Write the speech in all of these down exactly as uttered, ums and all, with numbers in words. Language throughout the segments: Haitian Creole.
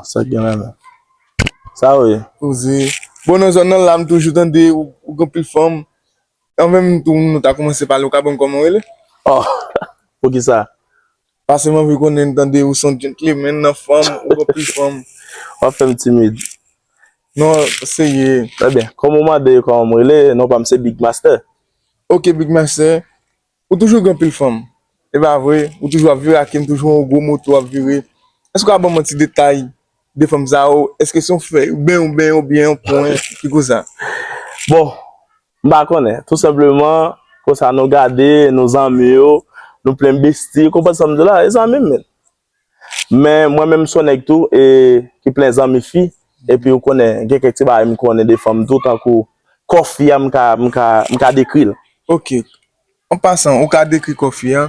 Sa k gen la menm? Sa w ye? Koze. Bon, nan zòn nan la, m toujou tande ou, ou gen anpil fanm. Anvan menm tou, nou ta kòmanse pale, ou ka ban m kòman w rele? Oh, poukisa? Paske m anvi konnen, m tande ou se yon gentleman nan fanm, ou gen anpil fanm. W ap fè m timid. Non, serye. Ebyen, kòm ou mande kòman m rele, non pa m se Big Master. Ok, Big Master. Ou toujou gen anpil fanm. E pa vre, ou toujou ap vire ak m, toujou yon gwo moto ap vire. Èske w ka ban m yon ti detay de fanm sa yo? Èske se yon fè, oubyen, oubyen, oubyen yon pwen, ki konsa? Bon, m pa konnen. Tou senpleman, konsa nou gade, nou zanmi yo, nou plen besti, ou konprann sa m di w la? E zanmi m, men. Men mwen menm, m se yon nèg tou, e, ki plen zanmi fi, epi ou konnen, gen kèk ti bagay m konnen de fanm tou, tankou kò fi a, m ka, m ka, m ka dekri l. Ok. An pasan, ou ka dekri kò fi a?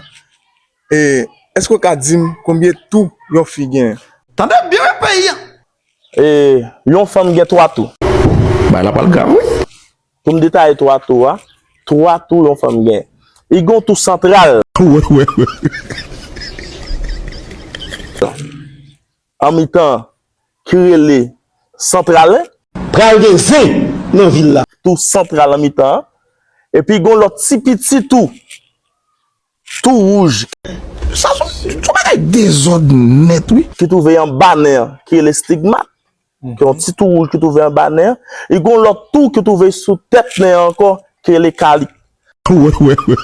E, èske w ka di m konbyen tou yon fi gen? Tande byen, wi, peyi a! E, yon fanm gen twa tou. Bagay la pral grav, wi. Pou m detaye twa tou a, twa tou yon fanm gen. Li gen yon tou santral. Wè, wè, wè. An mitan ki rele santral, pral gen zen nan vil la. Tou santral an mitan an. Epi gen yon lòt ti piti tou. Tou wouj. Sa se yon bagay dezòd nèt, wi. Ki twouve anba nen an, ki rele stigmat. Ki yon ti tou wouj ki twouve anba nen an. E gen yon lòt tou ki twouve sou tèt nen an ankò, ki rele kalik. Wè, wè, wè.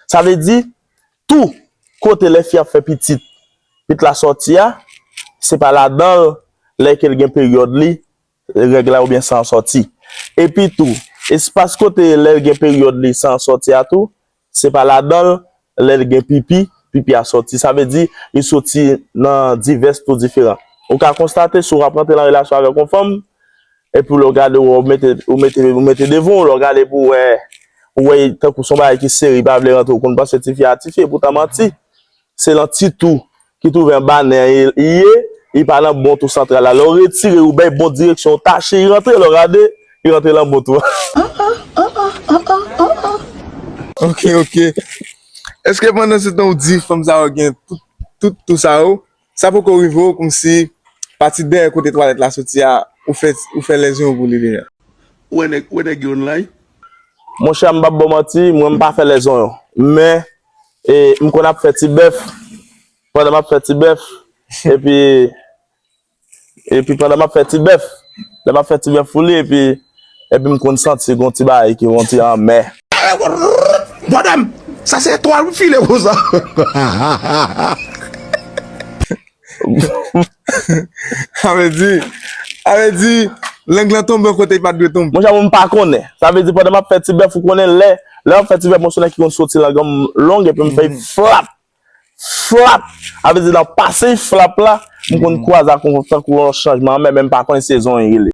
Sa vle di, tou kote lè fi ap fè pitit, pitit la sòti a, se pa ladan l, lè ke l gen peryòd li, règ la oubyen san an sòti. Epi tou, espas kote lè l gen peryòd li, san an sòti a tou, se pa ladan l, lè l gen pipi, pipi a sòti. Sa vle di, li soti nan divès tou diferan. Ou ka konstate, si w ap rantre nan relasyon avèk yon fanm, epi lè w gade, ou mete, ou mete, ou mete devan w, lè w gade pou w wè, ou wè tankou se yon bagay ki serye, li pa vle rantre, ou konn panse tifi a tifi, epoutan manti. Se nan ti tou ki twouve anba nen an li ye, li pa nan bon tou santral la. Lè w retire, ou bay bon direksyon, ou tache, li rantre, lè w gade, li rantre nan bon tou an. Ok, ok. Èske pandan se tan ou di fanm sa yo gen tout, tout tou sa yo, sa poko rive w kòmsi pati dèyè kote twalèt la soti a, ou fè, ou fè lèzon pou li deja? Ou wè nèg, ou wè nèg yo online? Monchè, m p ap ba w manti, mwen m pa fè lèzon yo. Men, e, m konn ap fè ti bèf, pandan m ap fè ti bèf, epi, epi pandan m ap fè ti bèf, lè m ap fè ti bèf pou li, epi, epi m konn santi gon ti bagay ki yon ti anmè. Bòdèm! Sa se etwal ou file konsa. Sa vle di, sa vle di, lang lan tonbe yon kote li pa t dwe tonbe. Monchè, mwen m pa konnen. Sa vle di, pandan m ap fè ti bèf, ou konnen lè, lè m ap fè ti bèf, mwen se yon nèg ki konn soti lang an long, epi m fè flap, flap. Sa vle di, nan pase flap la, m konn kwaze ak yon, tankou yon chanjman, men, men m pa konnen sezon li rele.